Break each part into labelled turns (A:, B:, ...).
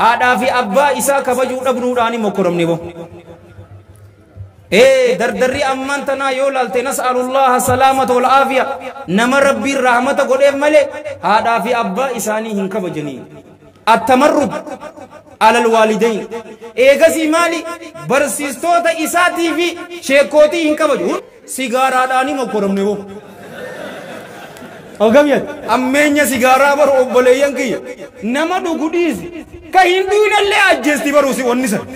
A: Haadhaa fi abbaa isaa kabajuu dhabnuudhaan mokkoramne bo. Ee dardarri ammaan tanaa yoo laalte, nas'alullaha salaamata wal aafiya, nama Rabbiin rahmata godheef malee haadhaa fi abbaa isaanii hin kabajanii. Attamarrud alal waalidayn. Eegasii maali? Barsiistoota isaatii fi sheekootii hin kabaju. Sigaaraadhaanii mokkoramne bo. Ogamyat ammeenya sigaaraa baru, obboleeyyan kiyya, nama dhugu dhiisi, ka hin dhuynallee ajjeesti baruusi wanni san.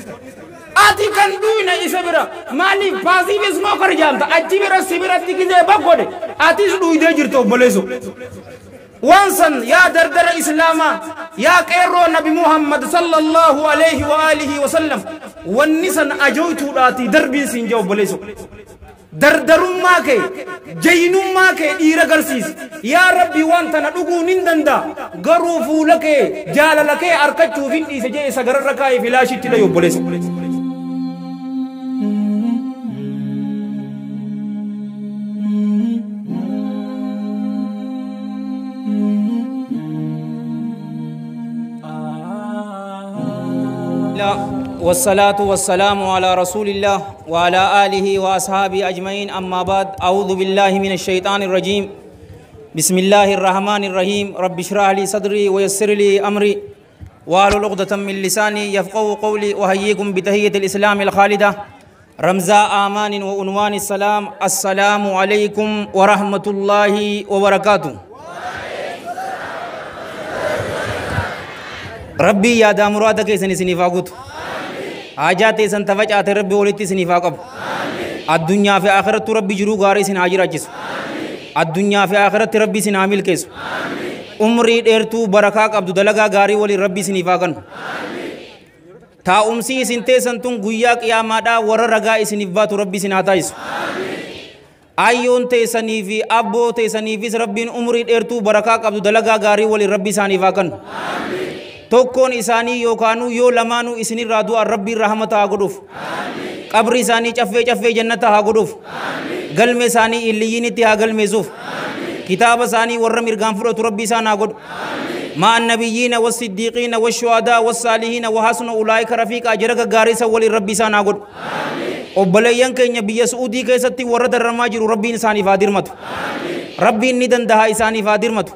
A: Ati kan dhuyna isa bira maaliif passive smoker jaamta? Achi bira si biratti gizee bakkodhe atis dhuydee jirtu, obboleesso. Waan san, yaa dardara Islaamaa, yaa qeerroo Nabi Muhammad sallallahu alaihi wa alihi wa sallam, wanni san ajoytuudhaati darbiin siin jee, obboleesso. Dardarummaa kee, jaynummaa kee dhiira garsiisi. Yaa Rabbi, waan tana dhuguu nin danda'a, garuu fuula kee, jaalala kee arkachuuf hin dhiise jee isa gararra kaa'ee filaashitti dhayu, obboleessa. والصلاة والسلام على رسول الله وعلى آله وأصحابه أجمعين، أما بعد، أعوذ بالله من الشيطان الرجيم، بسم الله الرحمن الرحيم، رب اشرح لي صدري ويسر لي أمري واحلل عقدة من لساني يفقهوا قولي. أحييكم بتحية الإسلام الخالدة، رمزا آمان وعنوان السلام، السلام عليكم ورحمة الله وبركاته. Rabbii yaadaa muraada keessan isiniif haa guutu. Haajaa teessan tafacaate Rabbi walitti isiniif haa qabu. Addunyaa fi akhirattu Rabbi jiruu gaarii isin haa jiraachisu. Addunyaa fi akhiratti Rabbi isin haa milkeessu. Umrii dheertuu barakaa qabdu dalagaa gaarii waliin Rabbi isiniif haa kennu. Taa'umsi isin teessan tun guyyaa qiyaamaadhaa warra ragaa isiniif baatu Rabbi isin haa taasisu. Ayyoon teessanii fi abboo teessaniifis Rabbiin umrii dheertuu barakaa qabdu dalagaa gaarii waliin Rabbi isaaniif haa kennu. Tokkoon isaanii yookaanuu yoo lamaanuu isinirraa du'an Rabbiin rahmata haa godhuuf. Qabri isaanii caffee caffee jannata haa godhuuf. Galme isaanii illiyyiinitti haa galmeessuuf. Kitaaba isaanii warra mirgaan fudhatu Rabbi isaan haa godhu. مع النبيين والصديقين والشهداء والصالحين وحسن أولئك رفيقا, jara gaggaarii san waliin Rabbi isaan haa godhu. Obboleeyyan keenya biyya Su'uudii keessatti warra darramaa jiru Rabbiin isaaniif haa dirmatu. Rabbiin ni danda'a, isaaniif haa dirmatu.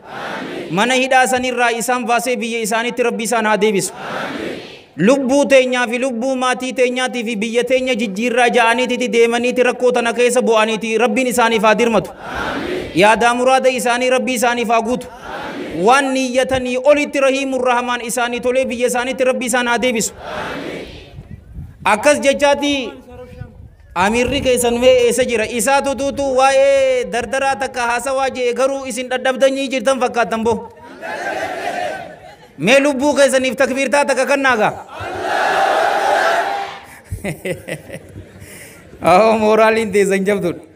A: Mana hidhaa sanirraa isaan baasee biyya isaaniitti Rabbi isaan haa deebisu. Lubbuu teenyaa fi lubbuu maatii teenyaatii fi biyya teenya jijjiirraa ja'aniititi deemaniiti rakkoo tana keessa bu'aniiti, Rabbiin isaaniif haa dirmatu. Yaadaa muraada isaanii Rabbi isaaniif haa guutu. Waan niyyatanii olitti Rahiimur Rahmaan isaanii tolee biyya isaaniitti Rabbi isaan haa deebisu. Akkas jechaati, amiirri keessan mee eessa jira? Isaa tutuutu waa'ee dardaraa takka haasawaa jee, garuu isin dhadhabdanii jirtan fakkaattan bo. Mee lubbuu keessaniif takbiirtaa takka kannaagaa. Oh, mooraaliin teessan jabduudha.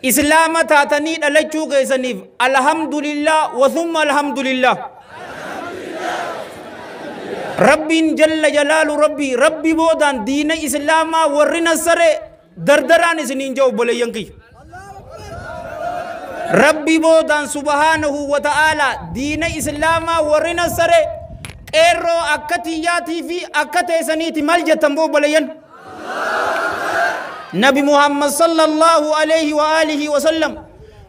A: Islaama taatanii dhalachuu keessaniif alhamdulillah wa thumma alhamdulillah. Rabbiin jalla jalaalu, Rabbi boodaan diina Islaamaa warri nassare dardaraan isiniin jaa, obboleeyyan kiyya. Rabbi boodaan subhaanahu wa ta'ala diina Islaamaa warri nassare qeerroo akka tiyyaatii fi akka teessaniiti. Maal jettan boo, obboleeyyan? Nabi Muhammad sallallahu alaihi wa alihi wa sallam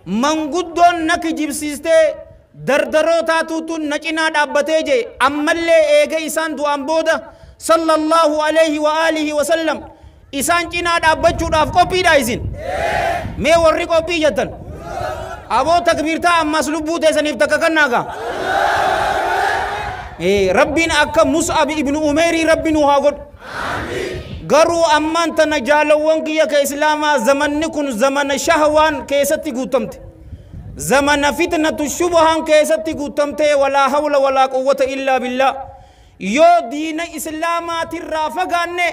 A: manguddoon na kijibsiistee dardaroo taatuutu na cinaa dhaabbatee jee, ammallee eega isaan du'an booda sallallahu alaihi wa alihi wa sallam isaan cinaa dhaabbachuudhaaf qophiidha isin. Mee warri qophii jettan aboo takbiirtaa ammas lubbuu teessaniif takka kannaagaa. Rabbiin akka Mus'ab ibnu Umeerii Rabbi nu haa godhu. Garuu ammaan tana, jaalawwan kiyya ka Islaamaa, zamanni kun zamana shahwaan keessatti guutamte. Zamana fitnatu shubahan keessatti guutamte. Walaa hawla walaa quwwata illaa billaa. Yoo diina Islaamaatirraa fagaanne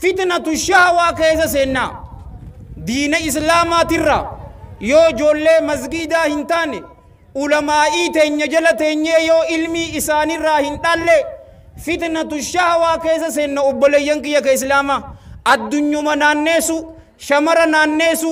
A: fitnatu shahwaa keessa seennaa. Diina Islaamaatirraa yoo ijoollee masgiidaa hin taane, ulamaa'ii teenya jala teenyee yoo ilmii isaanirraa hin dhalle, fitnatu shahwaa keessa seenna, obboleeyyan kiyya ka Islaamaa. Addunyuma naanneessu, shamara naanneessu,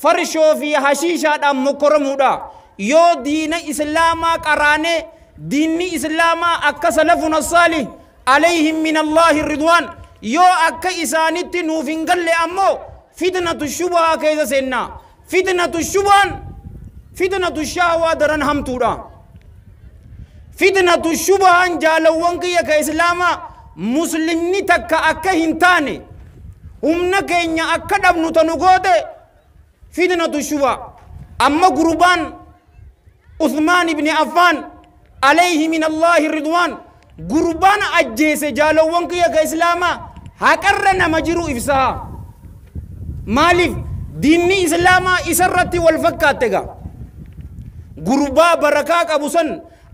A: farshoo fi hashiishaadhaan mokkoramuudha. Yoo diina Islaamaa qaraanee Diinni islaamaa akka salafuna saalih alayhim min allaahi ridwaan yoo akka isaanitti nuuf hin galle ammoo fitnatu shubhaa keessa seennaa. Fitnatu shubhaan fitnatu shahwaa daran hamtuudha. Fitnatu shubhaan jaalawwan kiyya ka islaamaa muslimni takka akka hin taane humna keenya akka dhabnu tanu goote fitnatu shubhaa. Amma gurbaan Uthmaan ibni Affaan alayhi min allaahi ridwaan gurbaan ajjeese jaalawwan kiyya ka islaamaa haqarra nama jiru ibsaa. Maaliif diinni islaamaa isarratti wal fakkaatte gaa gurbaa barakaa qabu san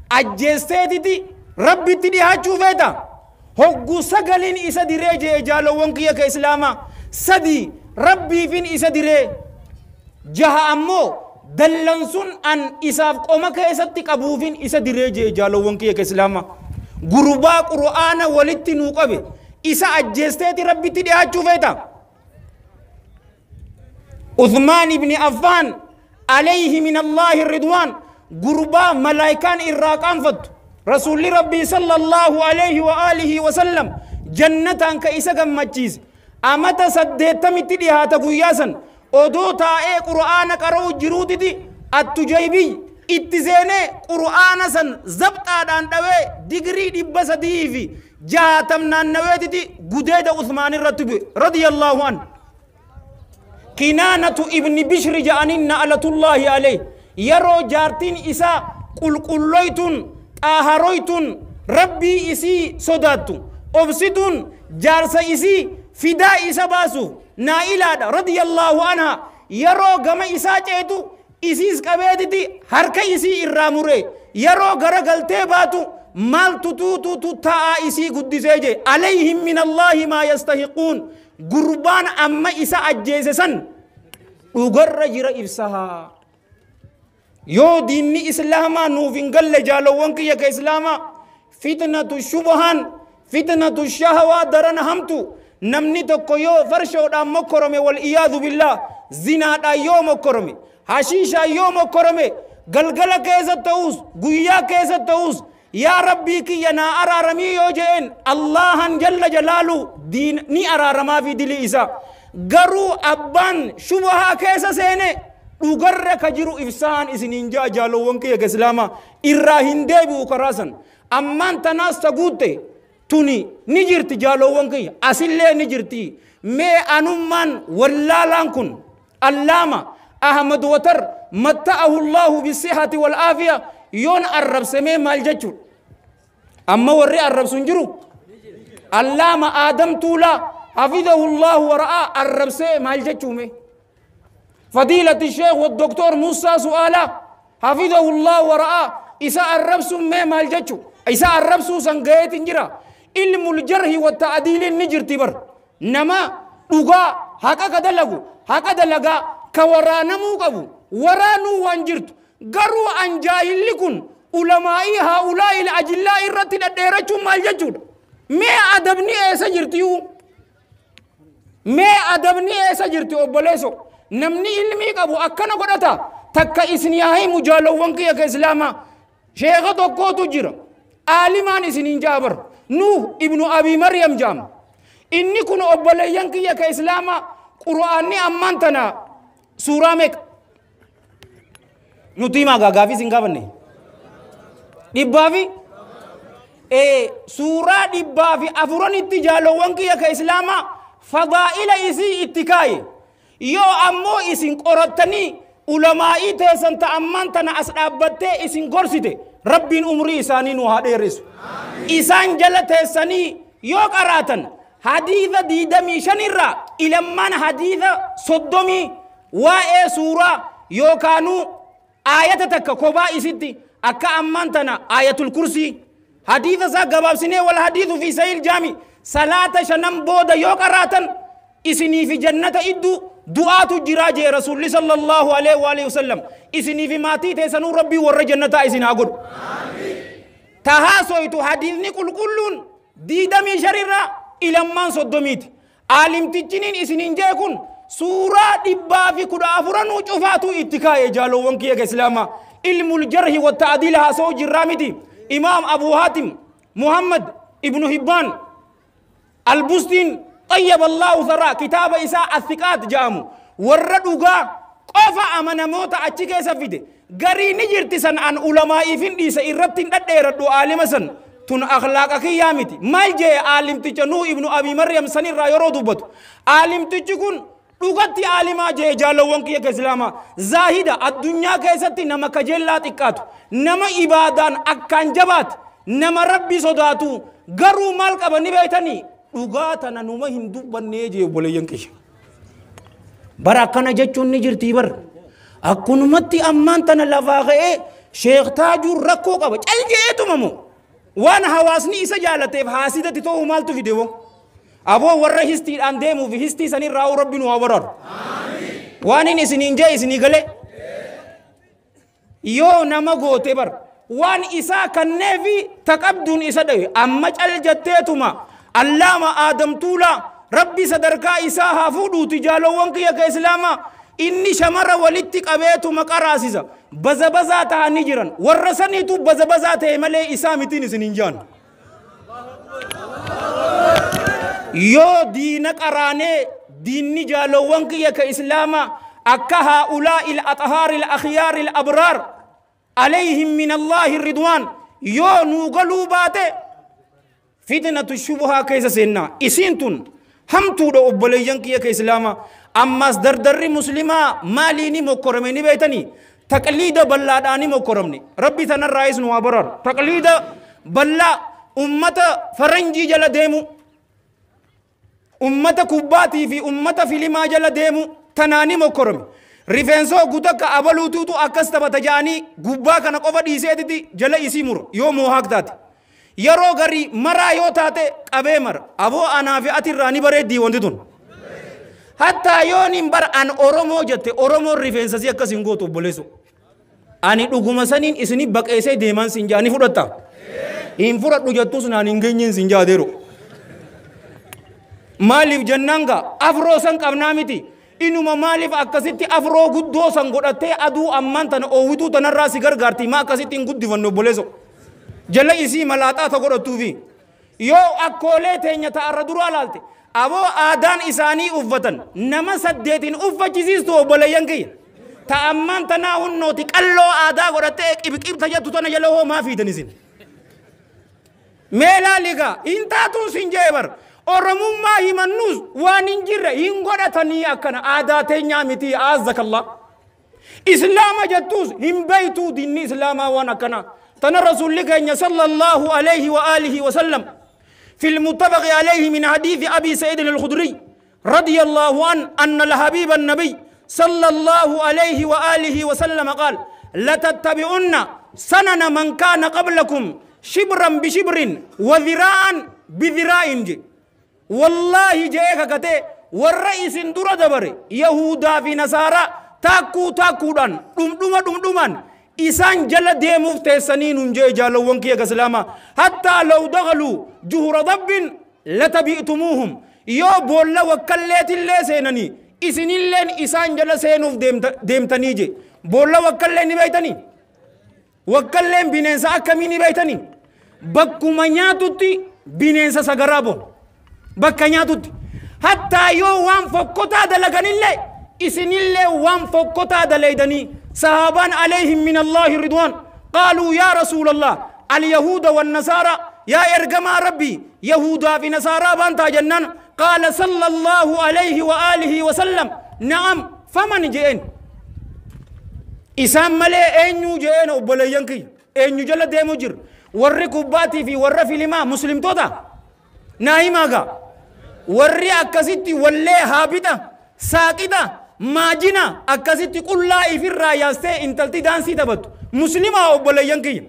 A: ajjeesteetiti rabbitti dhihaachuu feeta. Hoggu sagalin isa diree jee jaalawwan kiyya ka islaamaa sadi rabbiifin isa diree jaha ammoo dallansun an isaaf qoma keessatti qabuufin isa diree jee jaalawwan kiyya ka islaamaa gurbaa qur'aana walitti nuu qabe isa ajjeesteeti rabbitti dhihaachuu feeta. Uthmaan ibni Affaan alayhi min allaahi ridwaan gurbaa malaayikaan irraa qaanfattu rasuulli rabbii sallallahu alayhi wa aalihi wa sallam jannataan ka isa gammachiise amata 80tti dhihaata guyyaa san odoo taa'ee qur'aana qara'u jiruutiti attujaybiy itti seenee qur'aana san zabxaadhaan dhawee digirii 360 naannaweetiti gudeeda Uthmaan irratti bu'e radiyallaahu an. Kinaanatu ibni Bishri ja'aniin na'alatullaahi alayhi yeroo jaartiin isaa qulqulloytuun xaaharoytuun rabbii isii sodaattu obsituun jaarsa isii fidaa isa baasuuf naa'ilaadha radiyallaahu anha yeroo gama isaa ceetu isiis qabeetiti harka isii irraa muree yeroo gara galtee baatu maaltu tuutuutu taa'aa isii guddisee jee alayhim min allaahi maa yastahiquun gurbaan amma isa ajjeese san dhugarra jira ibsahaa. Yoo diinni islaamaa nuuf hin galle jaalawwan kiyya ka islaamaa fitnatu shubhaan fitnatu shahawaa daran hamtu. Namni tokko yoo farshoodhaan mokkorome wal iyaadu billaah zinaadhaan yoo mokkorome hashiishaan yoo mokkorome galgala keessa ta'us guyyaa keessa ta'us yaa rabbii kiyya naa araaramii yoo je'een allahan jalla jalaalu diin ni araaramaa fi dilii isaa. Garuu abbaan shubhaa keessa seene dhugarra ka jiru ibsaan isiniin ja'a jaalowwan kiyya ka islaamaa irraa hin deebi'u karaa san. Ammaan tanaas ta guutte tuni ni jirti jaalowwan kiyya asillee ni jirti. Mee anummaan wallaalaan kun allaama Ahmad Watar matta'ahu Allahu bisihhati wal aafiya yoon arrabsamee maal jechuudha? Amma warri arrabsu hin jiru. Allaama Aadam Tuulaa hafizahu Allahu wara'aa arrabsee maal jechuume? فضيلة الشيخ والدكتور موسى سؤالا حفظه الله ورعاه إساء الربس ما مال جتشو إساء الربس سنغيت انجرا علم الجرح والتعديل النجر تبر نما لغا حقا كدلغو حقا دلغا كورانا موقبو ورانو وانجرت غرو أنجاهل لكن علمائي هؤلاء الأجلاء الرتل الديرتشو مال جتشو ما أدبني إيسا جرتيو ما أدبني إيسا جرتيو أبوليسو namni ilmii qabu akkana godhata takka isin yaa himu jaalawwan kiyya ka islaamaa sheeka tokkootu jira aalimaan isiniin jaabar Nuh ibnu Abi Maryam jaama inni kun obboleeyyan kiyya ka islaamaa qur'aanni ammaan tana suuraa meeqa nuti himaa gaafii isin gaafanne dhibbaa fi suuraa 104tti jaalawwan kiyya ka islaamaa fadaa'ila isii itti kaaye yoo ammoo isin qorattanii ulamaa'ii teessan ta'ammaan tana as dhaabbattee isin gorsite rabbiin umrii isaanii nu haa dheeressu. Isaan jala teessanii yoo qaraatan hadiisa 25 irraa ilammaan hadiisa 30 waa'ee suuraa yookaanuu aayata takka kophaa isitti akka ammaan tana aayatul kursii hadiisa isaa gabaabsinee wal hadiisu fi sahih jaami salaata 5 booda yoo qaraatan isinii fi jannata idduu du'aatu jiraa jee rasuulli sallallahu alaihi wa alihi wasallam isinii fi maatii teessanuu rabbii warra jannataa isin haa godhu. Tahaasoytu hadiisni qulqulluun 25 irraa ilammaan 30ti. Aalimtichiniin isiniin jee kun suuraa 114 cufaatu itti kaa'e jaalowwan kiyya islaamaa. Ilmul jarhi wa ta'diil haasa'u jirraa miti. Imaam Abu Haatim Muhammad Ibnu Hibbaan Albustiin xayyaba Allahu tharaa kitaaba isaa Athiqaat jedhamu warra dhugaa qofa amanamoota achi keessa fide. Garii ni jirti san an ulamaa'iifin dhiise irratti hin dhadheeradhu aalima san tun akhlaaqa kiyyaa miti. Maal jee aalimticha Nuh Ibnu Abi Maryam sanirraa yeroo dubbatu aalimtichi kun dhugatti aalimaa jee jaalawwan kiyya ka islaamaa zaahida addunyaa keessatti nama kajeellaa xiqqaatu, nama ibaadaan akkaan jabaate, nama rabbi sodaatu, garuu maal qaba ni beeytanii dhugaa tana numa hin dubbannee jee obboleeyyan kiyya. Bara akkana jechuun ni jirtii bar. Akkunumatti ammaan tana lafaa ka'ee Sheekh Taajuun rakkoo qaba cal je'eetuma moo waan hawaasni isa jaalateef haasidatti ta'uu maaltu fide woo? Aboo warra histiidhaan deemuu fi histii sanirraa rabbi nu haa baraaru. Waan inni isiniin jee isinii galee yoo nama goote bar waan isaa kanneefi taqabduun isa dhawe amma cal jetteetuma Allaama Aadam Tuulaa rabbi sadarkaa isaa haa fuudhuuti jaalowwan kiyya ka islaamaa inni shamara walitti qabeetuma qaraasisa baza bazaa ta'anii jiran warra saniitu baza bazaa ta'e malee isaa mitiin isiniin jaan. Yoo diina qaraanee diinni jaalowwan kiyya ka islaamaa akka haa'ulaa il axhaar il akhyaar il abraar alayhim min Allaahi ridwaan yoo nuu galuu baate fitnatu shubuhaa keessa seennaa. Isiin tun hamtuudha obboleeyyan kiyya ka islaamaa. Ammas dardarri muslimaa maaliini mokkorame ni beeytanii taqliida ballaadhaani mokkoramne. Rabbi tanarraayis nu haa baraaru. Taqliida ballaa ummata faranjii jala deemu, ummata kubbaatii fi ummata filimaa jala deemu tanaani mokkorame. Rifeensoo gutakka abaluutuutu akkas taphata ja'anii gubbaa kana qofa dhiiseetiti jala isii mura yoo moohaak taate. Yeroo garii maraa yoo taate qabee mara. Aboo anaa fi ati irraa ni bareeddii wanti tun. Hattaa yoon bar an Oromoo jette Oromoon rifeensa si akkas hin gootu obboleessu. Ani dhuguma saniin isini baqeessee deemaan sin jaa ni fudhatta. Hin fudhadhu jettus naan hin geenyeen sin jaa deeru. Maaliif jennaan gaa afroo san qabnaa miti. Inuma maaliif akkasitti afroo guddoo san godhattee aduu ammaan tana oowwituu tanarraa si gargaarti maa akkasitti hin guddifanne obboleessu. Jala isii malaaxaa ta godhattuufi. Yoo akkoolee teenya ta'arra duraa laalte aboo aadaan isaanii uffatan nama saddeetiin uffachisiistu obboleeyyan kiyya. Ta ammaan tanaa hunnooti qalloo aadaa godhattee qibqibta jettu tana jala hoo maa fiidan isin. Mee laaligaa hin taatuun sin jee bar. Oromummaa himannuus waan hin jirre hin godhatanii akkana aadaa teenyaa miti aazzakallah. Islaama jettuus hin beeytuu diinni islaamaa waan akkana. Tana rasuulli keenya sallallahu alayhi wa alihi wa sallam في المتفق عليه من حديث أبي سعيد الخدري رضي الله عنه أن الحبيب النبي صلى الله عليه وآله وسلم قال لتتبعن سنن من كان قبلكم شبرا بشبر وذراعا بذراع. والله جاءك كتي والرئيس در دبر يهودا في نصارى تاكو تاكو دان دم دم دم دمان إسان جل ديموف تسنين جي جالو ونكي كسلاما حتى لو دخلوا جهر ضب لتبئتموهم يو بولا وكليت اللي سينني إسن اللين إسان جل سينوف ديمتني جي بولا وكلين بيتني وكلين بننسا أكميني بيتني بكما نياتوتي بننسا سغرابو بكا نياتوتي حتى يو وان فكوتا دلغن اللي إسن اللي وان فكوتا دليدني. صحابان عليهم من الله الرضوان قالوا يا رسول الله اليهود والنصارى يا إرجما ربي يهودا في نصارى بانتا جنان. قال صلى الله عليه وآله وسلم نعم فمن جئن إسام ملي أنيو جئن أبولينكي أنيو جل ديمجر وركوباتي في ور فيلما مسلم توتا نايماغا وري أكاسيتي ولي هابطة ساقطة maajina akkasitti qullaa ifirraa yaastee intalti daansii taphattu muslimaa obboleeyyan kiyya.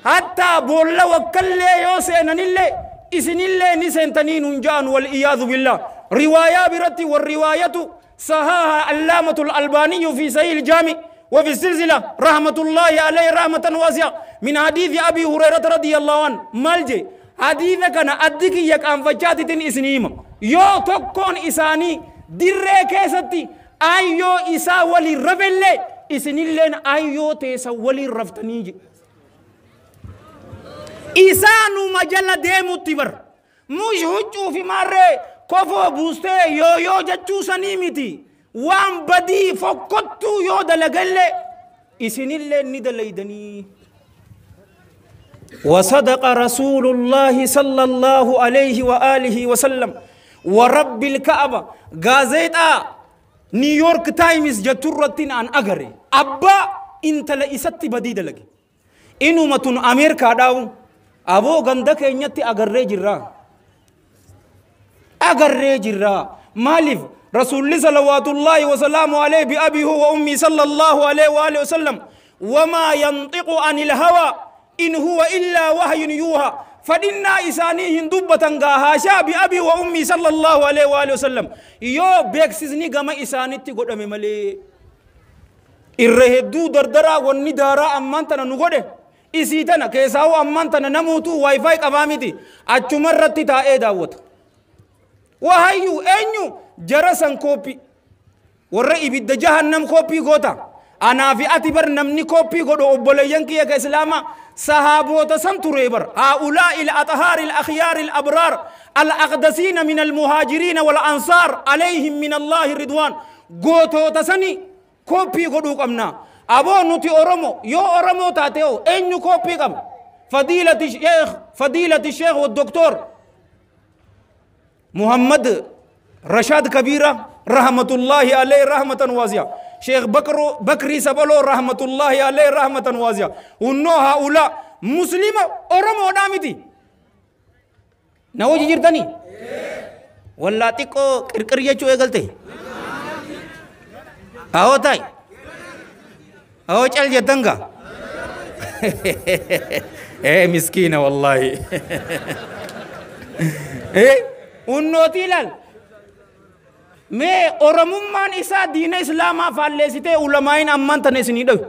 A: Hattaa boolla wakkallee yoo seenanillee isinillee ni seentanii nun ja'an wal iyaadhu billah. Riwaayaa biratti warriwaayatu sahaaha allaamatul albaaniyyu fi sahih jaami وفي السلسلة رحمة الله عليه رحمة واسعة من حديث أبي هريرة رضي الله عنه مالجي حديث كان أدك يك أنفجاتين إسنيم يو تكون إساني dirree keessatti ayyoo isaa waliin rafellee isinilleen ayyoo teessa waliin raftanii je. Isaanuma jala deemutti bar. Mush huccuu fi maarree kofoo buustee yoo yoo jechuu sanii miti. Waan badii fokkottuu yoo dalagallee isinillee ni dalaydanii. وصدق رسول الله صلى الله عليه وآله وسلم ورب الكعبة غازيتا نيويورك تايمز جترتين عن أغري أبا انت لإستي بديد لك إنو متون أمريكا داو أبو غندك إنيتي أغري جرا أغري جرا مالف رسول الله صلوات الله وسلامه عليه بأبيه وأمي صلى الله عليه وآله وسلم وما ينطق عن الهوى إن هو إلا وحي يوحى فإن إساني هندوبة هاشا بأبي وأمي صلى الله عليه وآله وسلم يو بيكسيزني غما إساني تقول أمي ملي إرهدو دردرا والندارا أمانتنا نقوله إسيتنا كيساو أمانتنا نموتو واي فاي قبامتي أتشمرتي تا إيه داوت وهيو أنيو جرسن كوبي والرئي بيد جهنم كوبي غوتا أنا في أتبر نمني كوبي غدو أبوليين كي كإسلاما صحابوتا سنتريبر هؤلاء الأطهار الأخيار الأبرار الأقدسين من المهاجرين والأنصار عليهم من الله الرضوان غوتو تسني كوبي غدو قمنا أبو نتي أورمو يو أورمو تاتيو أنيو كوبي قم فضيلة الشيخ والدكتور محمد رشاد كبيرة رحمة الله عليه رحمة واسعة شيخ بكري سبلو رحمة الله عليه رحمة واسعة ونو هؤلاء مسلمة أورمو دامتي نوجي جرتني ولا تيكو كركرية شو قلتي أهو تاي أهو چل جتنگا إيه مسكينة والله إيه ونو تيلال mee oromummaan isaa diina islaamaa faalleessitee ulamaayin ammaan tana isinii dhayu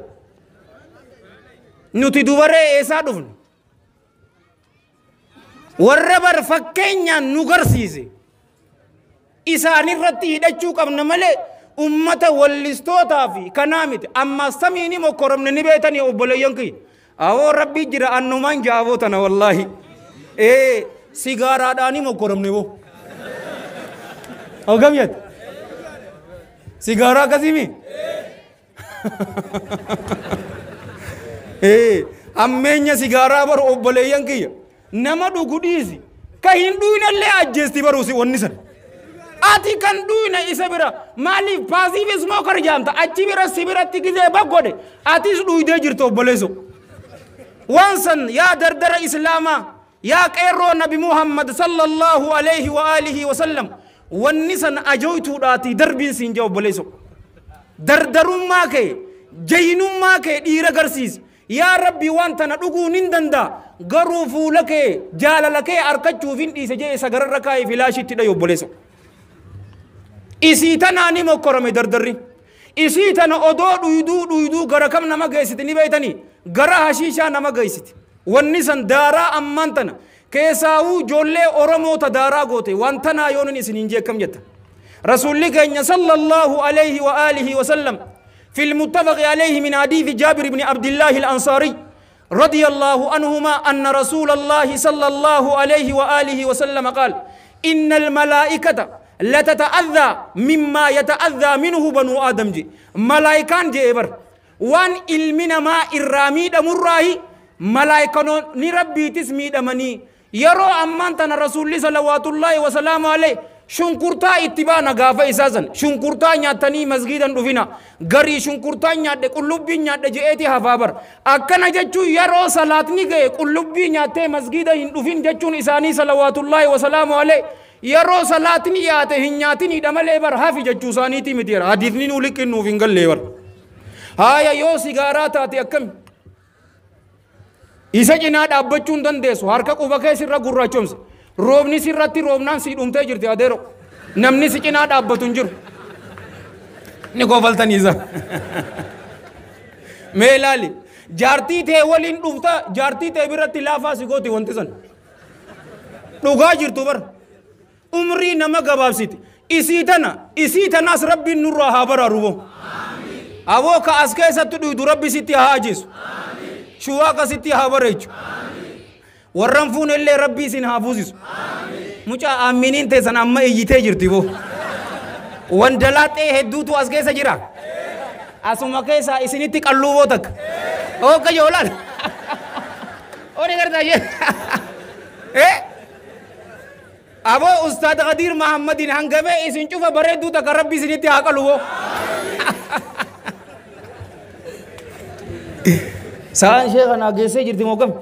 A: nuti dubaree eessaa dhufne warra bar fakkeenyaan nu garsiise isaanirratti hidhachuu qabna malee ummata wallistootaa fi kanaa miti amma samiini mokkoromne ni beetanii obboleeyyan kiyya awoo rabbii jira annumaan jaaboo tana wallaahi ee sigaaraadhaanii mokkoromne boo أو سيجارة كذي إيه أمين سيجارة بر أبليان كي نما دوغوديزي كهين دوين اللي أجستي بروسي ونسن أتي كان دوين إسبرا مالي بازي بسموكر جامتا أتي برا سبرا تيجي بقولي أتي دوي دجرتو بلسو وانسن يا دردر إسلاما يا كيرو نبي محمد صلى الله عليه وآله وسلم ونسن أجويتو داتي دربين سينجاو بلسو دردرم ما كي جينم ما كي ديرا غرسيس يا ربي وانت ندغو نندندا غرو فولك جاللك أركچو فين دي سجي سغر ركاي فلاشي تدا يوبلسو إسيتنا ني مكرمه دردري إسيتنا أدو دويدو دويدو غركم نما گيست ني بيتني غرا حشيشا نما گيست ونسن دارا أمانتنا كيساو جولي أورمو تدارا غوتي وانتنا يونن سنينجي كم جتا رسول الله صلى الله عليه وآله وسلم في المتفق عليه من حديث جابر بن عبد الله الأنصاري رضي الله عنهما أن رسول الله صلى الله عليه وآله وسلم قال إن الملائكة لتتأذى مما يتأذى منه بنو آدم جي ملائكان جي بر وان علمنا ما إرامي دمراهي ملائكانو نربي تسمي دمني يرو أمانتنا رسول الله صلوات الله وسلامه عليه شنكرتا اتبانا غافا إساسا شنكرتا نياتني مسجدا دفنا غري شنكرتا نيات قلوبي نيات جئتي هفابر أكنا جتشو يرو صلاتني غي قلوبي نياتي مسجدا دفن جتشون إساني صلوات الله وسلامه عليه يرو صلاتني ياته هنياتني دمالي بر هافي جتشو ساني تي متير حديثني نولك نو فينغل ليبر هايا يو سيغاراتاتي أكم isa cinaa dhaabbachuu hin dandeessu harka quba kee sirra gurraachomsa roobni sirratti roobnaan si dhumtee jirti adeero namni si cinaa dhaabbatu hin jiru ni kofaltaniisa mee ilaali jaartii tee waliin dhufta jaartii tee biratti laafaa si gooti wanti san dhugaa jirtu bar umrii nama gabaabsiti isii tanaas rabbiin nurraa haa baraaru boo aboo ka as keessatti dhuydu rabbi sitti haa ajeesu shuwaaqa sitti haa bareechu Warran fuunellee Rabbi isin haa fuusisu. Mucaa aaminiin teessan amma iyyitee jirti boo. Wandalaaxee hedduutu as keessa jira. Asuma keessa isinitti qalluu boo takka. Ooka joolaan. Oni gartaa ishee. Aboo Ustaad Qadiir Mahammadiin hangamee isin cufa bareedduu takka Rabbi isinitti haa qalu boo. Sa'aan ishee kanaa geessee jirti moo kam?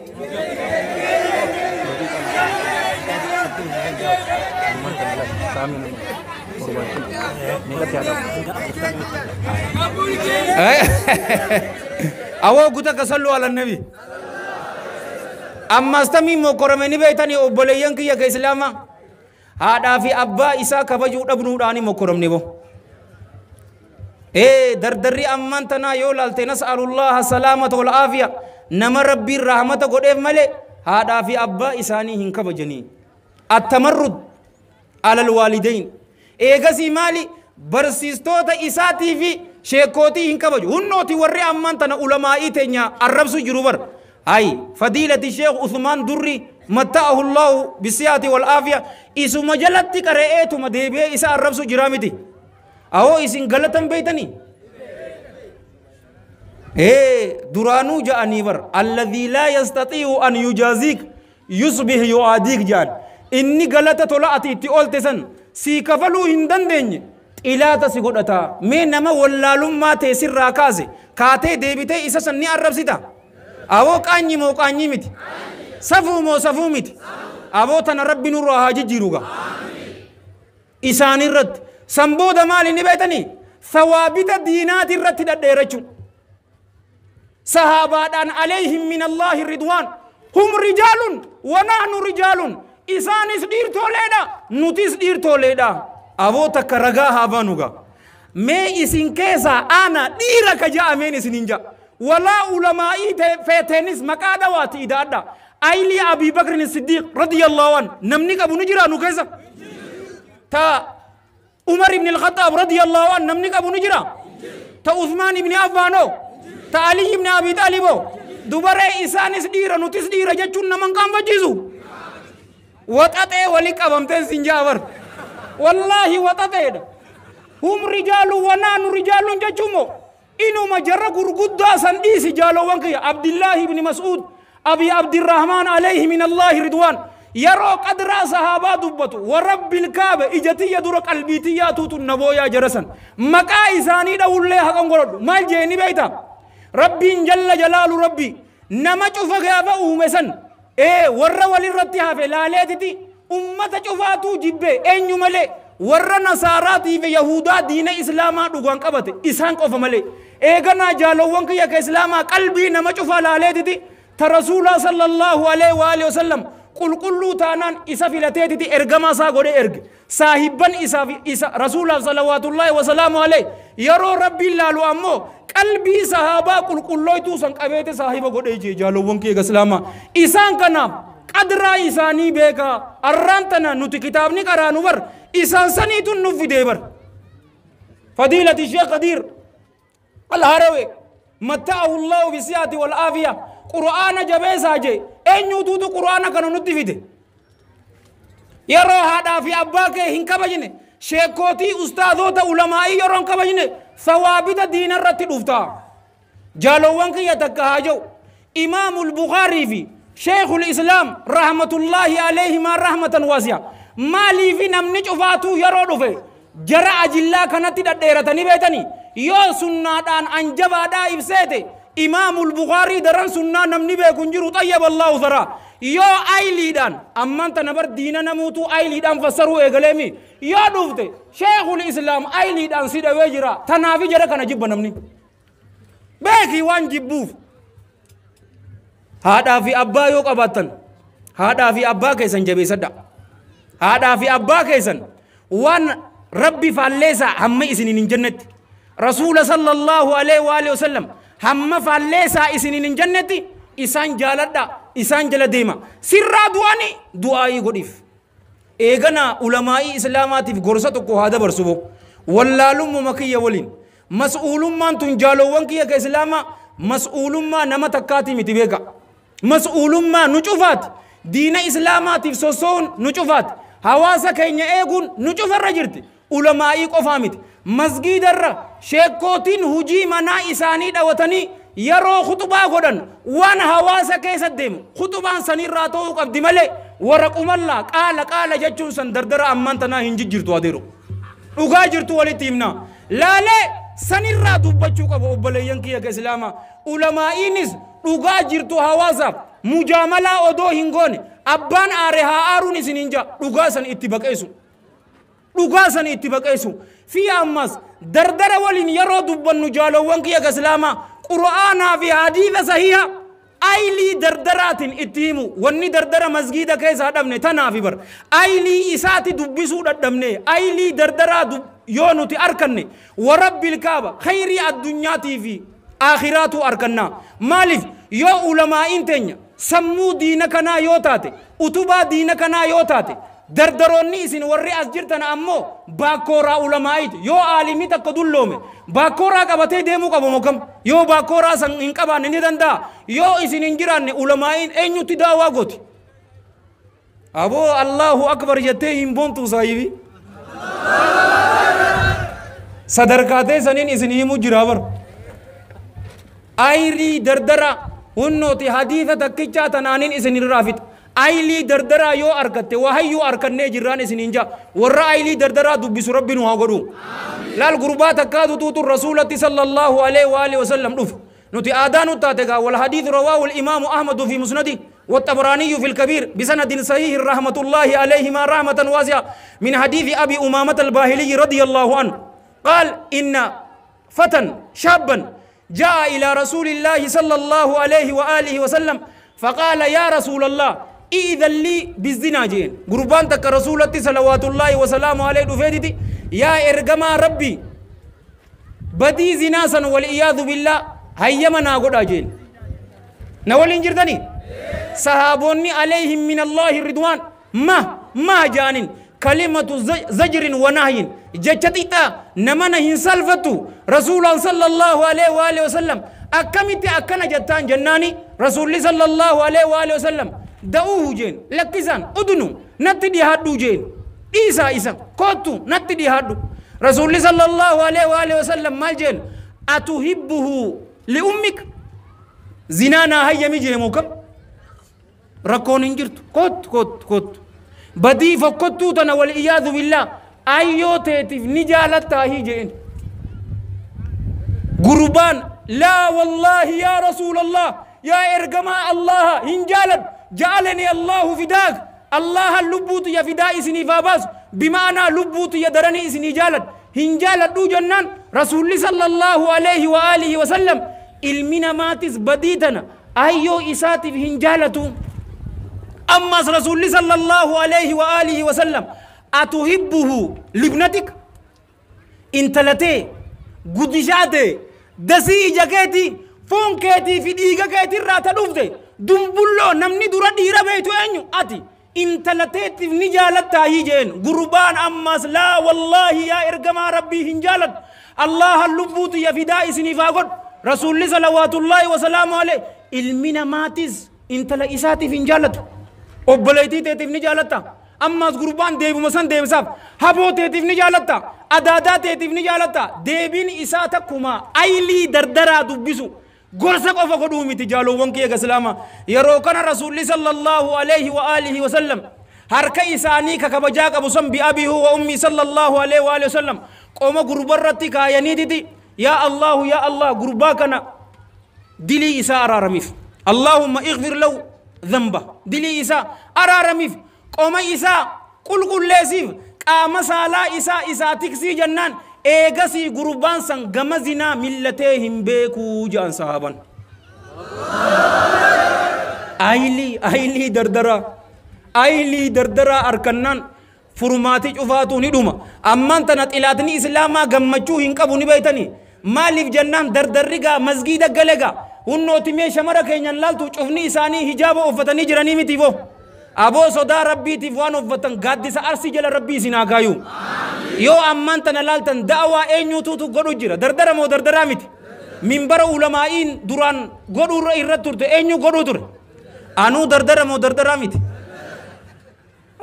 A: Awoo guta ka sallu ala nabi. Ammas tamii mokkorame ni beektanii obboleeyyan kiyya ka Islaamaa. Haadhaa fi abbaa isaa kabajuu dhabnuudhaani mokkoramne bo. Dardarri ammaan tanaa yoo laalte nas'alullaha salaamata wal aafiya nama Rabbiin rahmata godheef malee haadhaa fi abbaa isaanii hin kabajanii. Attamarrud alal waalidayn. Eegasii maali barsiistoota isaatii fi sheekootii hin kabaju. Hunnooti warri ammaan tana ulamaa'ii teenya arrabsu jiru bar. Hay fadiilati Sheekh Uthmaan Durri matta'ahu Allahu bisiyaati wal aafiya isuma jalatti qara'eetuma deebi'ee isa arrabsu jira miti. Awoo isin galatan beeytanii? Duraanuu ja'anii bar alladhii laa yastatii'u an yujaaziik yusbih yu'aadiik ja'an. Inni galata tola ati itti oolte san sii kafaluu hin dandeenye xilaata si godhata. Mee nama wallaalummaa ta'e sirraa kaase kaatee deebitee isa san ni arrabsita. Awoo qaanyi moo qaanyii miti? Safuu moo safuu miti? Aboo tana Rabbi nurraa haa jijjiiru gaa. Isaan irratti san booda maali ni beektanii? Sawaabita diinaati irratti dhadheerachuu. Sahaabaadhaan alayhim min Allaahi ridwaan. Hum rijaalun wa nahnu rijaalun. Isaanis dhiirtoleedha nutis dhiirtoleedha. Aboo takka ragaa haa baanu gaa. Mee isin keessaa ana dhiira ka ja'ameen isin hin ja'a. Walaa ulamaa'ii feeteenis maqaa dhawaati idaadha. Ayilii Abii Bakrin Siddiiq radiyallahu an namni qabu ni jira nu keessa. Ta Umar ibn al-Khattab radiyallahu an namni qabu ni jira. Ta Uthman ibn Affaanoo. Ta Ali ibn Abi Taaliboo. Dubaree isaanis dhiira nutis dhiira jechuun nama hin qaanfachiisu. Waxaxee walii qabamteen sin ja'a bar. Wallaahi waxaxeedha. Hum rijaalu wa naanu rijaalun jechuun moo inuma jarra gurguddaa san dhiisi jaalowwan kiyya Abdillaahi ibn Mas'uud Abi Abdirrahmaan alayhi min Allaahi ridwaan yeroo qadraa sahaabaa dubbatu wa rabbil kaaba ija tiyya dura qalbii tiyyaa tuutu nabooyaa jara san maqaa isaanii dhawullee haqan godhadhu maal jeeni beeyta Rabbiin jalla jalaalu Rabbi nama cufa gaafa uume san warra walirratti hafe laaleetiti ummata cufaatuu jibbee eenyu malee warra nasaaraatii fi yahudaa diina islaamaa dhugaan qabate isaan qofa malee eeganaa jaalowwan kiyya ka islaamaa qalbii nama cufaa laaleetiti ta rasuulaa sallallahu alaihi wa alihi wasallam qulqulluu taanaan isa filateetiti ergamaa isaa godhee erge saahibban isaaf isa rasuulaaf salawaatullaahi wasalaamu alaihi yeroo Rabbiin laalu ammoo qalbii sahaabaa qulqullooytuu san qabeete saahiba godhee jee jaalowwan kiyya ka islaamaa isaan kanaaf qadraa isaanii beekaa arraan tana nuti kitaabni qaraanu bar isaan saniitun nuuf fidee bar. Fadiilati Sheekh Qadiir Al-Harawi matta'ahu Allahu bisiyaati wal aafiya Qur'aana jabeessaa jee eenyuutuutu Qur'aana kana nutti fide. Yeroo haadhaa fi abbaa kee hin kabajne sheekootii ustaazoota ulamaa'ii yeroo hin kabajne sawaabita diina irratti dhufta. Jaalowwan kiyya takka haa jiru Imaamul Bukaarii fi Sheekhul Islaam rahmatullaahi alayhimaa rahmatan waasi'a. Maaliifi namni cufaatuu yeroo dhufe jara ajillaa kanatti dhadheeratanii beetanii yoo sunnaadhaan anjabaadhaa ibseete Imaamul Bukaarii daran sunnaa namni beeku hin jiru xayyaba Allahu saraa. Yoo ayiliidhaan ammaan tana bar diina namuutuu ayiliidhaan fassaruu eegaleemi yoo dhufte Sheekhul Islaam ayiliidhaan si dhawee jira tanaafi jara kana jibba namni. Beekii waan jibbuuf. Haadhaa fi abbaa yoo qabaattan haadhaa fi abbaa keessan jabeessadha. Haadhaa fi abbaa keessan waan Rabbi faalleessaa hamma isiniin hin jennetti. Rasuula sallallahu alaihi wa alihi wasallam hamma faalleessaa isiniin hin jennetti isaan jaaladha isaan jala deema. Sirraa du'ani du'aayii godhiif. Eeganaa ulamaa'ii islaamaatiif gorsa tokko haa dabarsu boo. Wallaalummuma kiyya waliin. Mas'uulummaan tun jaalowwan kiyya ka islaamaa mas'uulummaa nama takkaatii miti beeka. Mas'uulummaa nu cufaati. Diina islaamaatiif sosso'uun nu cufaati. Hawaasa keenya eeguun nu cufarra jirti. Ulamaa'ii qofaa miti. Masgiidarra sheekkootiin hujii manaa isaanii dhawatanii yeroo khutubaa godhan waan hawaasa keessa deemu khutubaan sanirraa ta'uu qabdi malee waraqumallaa qaala qaala jechuun san dardara ammaan tanaa hin jijjiirtu adeero. Dhugaa jirtu walitti himna. Laalee sanirraa dubbachuu qabu obboleeyyan kiyya ka islaamaa. Ulamaa'iinis dhugaa jirtu hawaasaaf mujaamalaa odoo hin goone abbaan aare haa aaruun isin hin jaa dhugaa san itti baqeessu. Dhugaa san itti baqeessu. Fi ammas dardara waliin yeroo dubbannu jaalowwan kiyya ka islaamaa qura'aanaa fi hadiisa sahiha aylii dardaraatiin itti himu. Wanni dardara masgiida keessaa dhabne tanaafi bar aylii isaati dubbisuu dadhabne aylii dardaraa yoo nuti arkanne warabbil kaaba khayrii addunyaatii fi aakhiraatu arkanna. Maaliif yoo ulamaa'iin teenya sammuu diina kanaa yoo taate utubaa diina kanaa yoo taate dardaroonni isin warri as jirtan ammoo baakkooraa ulamaa'iiti. Yoo aalimni takka dulloome baakkooraa qabatee deemuu qabu mokam yoo baakkooraa san hin qabaanne ni danda'a. Yoo isin hin jiraanne ulamaa'iin eenyutti daawaa gooti? Aboo Allahu akbar jettee hin boontu saayibi. Sadarkaa teessaniin isin himuu jira bar. Ayrii dardara hunnooti hadiisa takkichaa tanaanin isin irraa fixa. Aylii dardaraa yoo argatte wahayyuu arkannee jirraan isin hin jaa. Warra aylii dardaraa dubbisu rabbi nu haa godhu. Laal gurbaa takkaatu tuutu rasuulatti sallallahu alaihi wa alihi wasallam dhufu. Nuti aadaa nu taate gaa wal hadiithu rawaahu al-imaamu Ahmadu fi musnadi والطبراني في الكبير بسند صحيح رحمة الله عليهما رحمة واسعة من حديث أبي أمامة الباهلي رضي الله عنه قال إن فتى شابا جاء إلى رسول الله صلى الله عليه وآله وسلم فقال يا رسول الله إذن لي بالزنا جين. قربان تك رسولتي صلوات الله وسلامه عليه دفيدتي يا إرجما ربي بدي زنا والعياذ بالله هيا منا قد أجين نولين جردني صحابوني عليهم من الله الرضوان ما جانين كلمة زجر ونهي جتتا نمنا هنسلفتو رسول صلى الله عليه وآله وسلم أكمت أكنا جتان جناني رسول صلى الله عليه وآله وسلم دعوه جين لكزان أدنو نتدي هادو جين إيسا إيسا كوتو نتدي هادو رسول صلى الله عليه وآله وسلم مال جين أتحبه لأمك زنانا هيا ميجي موكب ركون انجرت كوت كوت كوت بدي فكتو تنا والعياذ بالله أيو تيتف نجالتا هي جين قربان لا والله يا رسول الله يا إرجما الله هنجالت جعلني الله فداك الله اللبوت يا فداء سني فاباس بمعنى لبوت يا درني سني جالت هنجالت دو جنان رسول صلى الله عليه وآله وسلم المنا ماتس بديتنا أيو إساتف هنجالتو أما رسول صلى الله عليه وآله وسلم أتحبه لابنتك انتلتي قدشاتي دسي جاكيتي فون كيتي في ديغا كيتي راتا دوفتي دنبلو نمني درا ديرا بيتو أنيو أتي انتلتي نجالتا هيجين قربان أماس لا والله يا إرقما ربي هنجالت الله اللبوت يا فداء سنفاقود رسول صلوات الله وسلامه عليه المنا ماتز انتلا إساتي فنجالت obboleettii teetiif ni jaalatta ammas gurbaan deebuma san deebisaaf haboo teetiif ni jaalatta adaadaa teetiif ni jaalatta deebiin isaa takkuma aylii dardaraa dubbisu gorsa qofa godhuu miti jaalowwan kiyya islaama yeroo kana rasuulli sallallahu alaihi wa alihi wa sallam harka isaanii ka kabajaa qabu san bi'abihu wa ummi sallallahu alaihi wa alihi wa sallam qoma gurbarratti kaayaniititi yaa allahu yaa allah gurbaa kana dilii isaa araaramiif allahumma ighfir lahu ذنبه دلي إسا أرارميف قوم إسا قل قل لسيف قام سالا إسا إسا تكسي جنان إيغسي قربان سن غمزنا ملتهم بيكو جان صحابا أيلي أيلي دردرا أيلي دردرا أركنان فرماتي أفاتو ندوما أمان تنات إلاتني إسلاما غمجو هنقبو نبيتني مالف جنان دردرقا مسجد قلقا hunnooti mee shamara keenyan laaltu cufni isaanii hijaaba uffatanii jiranii mitiifo aboo sodaa rabbiitiif waan uffatan gaaddisa arsii jala rabbii isin haa kaayu yoo ammaan tana laaltan da'awaa eenyuutuutu godhu jira dardara moo dardaraa miti minbara ulamaa'iin duraan godhuu irra turte eenyu godhuu ture anuu dardara moo dardaraa miti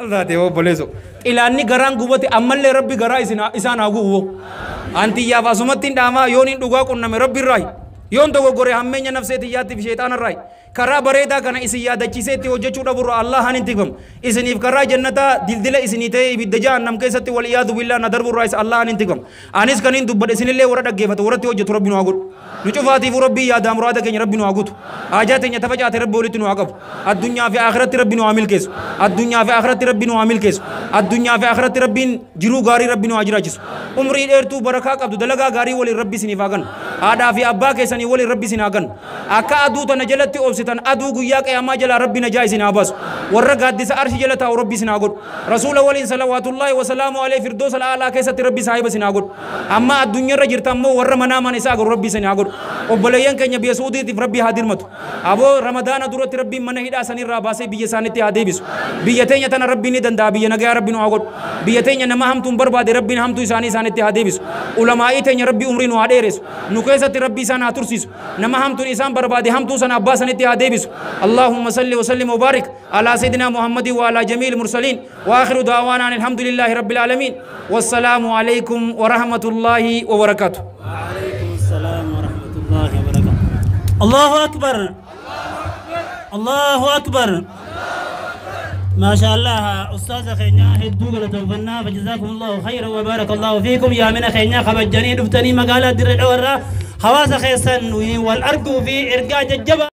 A: Allah ta'e obboleesso xilaanni garaan gubate ammallee rabbi garaa isaan haa gubu antiyyaaf asumatti hin dhaamaa yoon hin dhugaa qunname rabbi irraayi yoon dogoggore hammeenya nafsee xiyyaattiif sheexaana irraayi karaa bareedaa kana isin yaadachiisee itti hojjechuu dhaburra Allahan hin tikfamu isiniif karaa jannataa dildila isinii ta'ee ibidda jahannam keessatti wal iyaadu billaa na darburraa isa Allahan hin tikfamu anis kan hin dubbadhe isinillee warra dhaggeeffatu warratti hojjetu rabbi nu haa godhu nu cufaatiifuu rabbii yaadaa muraada keenya rabbi nu haa guutu haajaa teenya tafacaate rabbi walitti nu haa qabu addunyaa fi akhiratti rabbi nu haa milkeessu addunyaa fi akhiratti rabbi nu haa milkeessu addunyaa fi akhiratti rabbiin jiruu gaarii rabbi nu haa jiraachisu umrii dheertuu barakaa qabdu dalagaa gaarii waliin rabbi isiniif haa kennu haadhaa fi abbaa keessanii waliin rabbi isin haa kennu akka aduu tana jalatti obsitan aduu guyyaa qiyaamaa jalaa rabbi najaa isin haa baasu warra gaaddisa arshi jala taa'u rabbi isin haa godhu rasuula waliin salawaatullaahi wasalaamu alayhi firdoos alaalaa keessatti rabbi saahiba isin haa godhu amma addunyaarra jirta ammoo warra manaamaan isaa agaru rabbi isin haa godhu obboleeyyan keenya biyya suudiitiif rabbi haa dirmatu aboo ramadaana duratti rabbiin mana hidhaa sanirraa baasee biyya isaanitti haa deebisu biyya teenya tana rabbiin ni danda'a biyya nagayaa rabbi nu haa godhu biyya teenya nama hamtuun barbaade rabbiin hamtuu isaanii isaanitti haa deebisu ulamaa'ii teenya rabbi umrii nu haa dheeressu nu keessatti rabbi isaan haa tursiisu nama hamtuun isaan barbaade hamtuu sana abbaa sanitti haa deebisu allahumma salli wa sallim wa barik ala sayyidina muhammadin wa ala jamiil mursalin wa akhiru da'waana alhamdulillahi rabbil alamin wassalaamu alaykum wa rahmatullahi wa barakatuh.
B: وعليكم السلام ورحمة الله وبركاته. الله أكبر الله أكبر. ما شاء الله أستاذ خينا هدوك لتوفنا فجزاكم الله خيرا وبارك الله فيكم يا من خينا خبجني دفتني مقالة در العورة حواس خيسن والأرجو في إرجاج الجبل.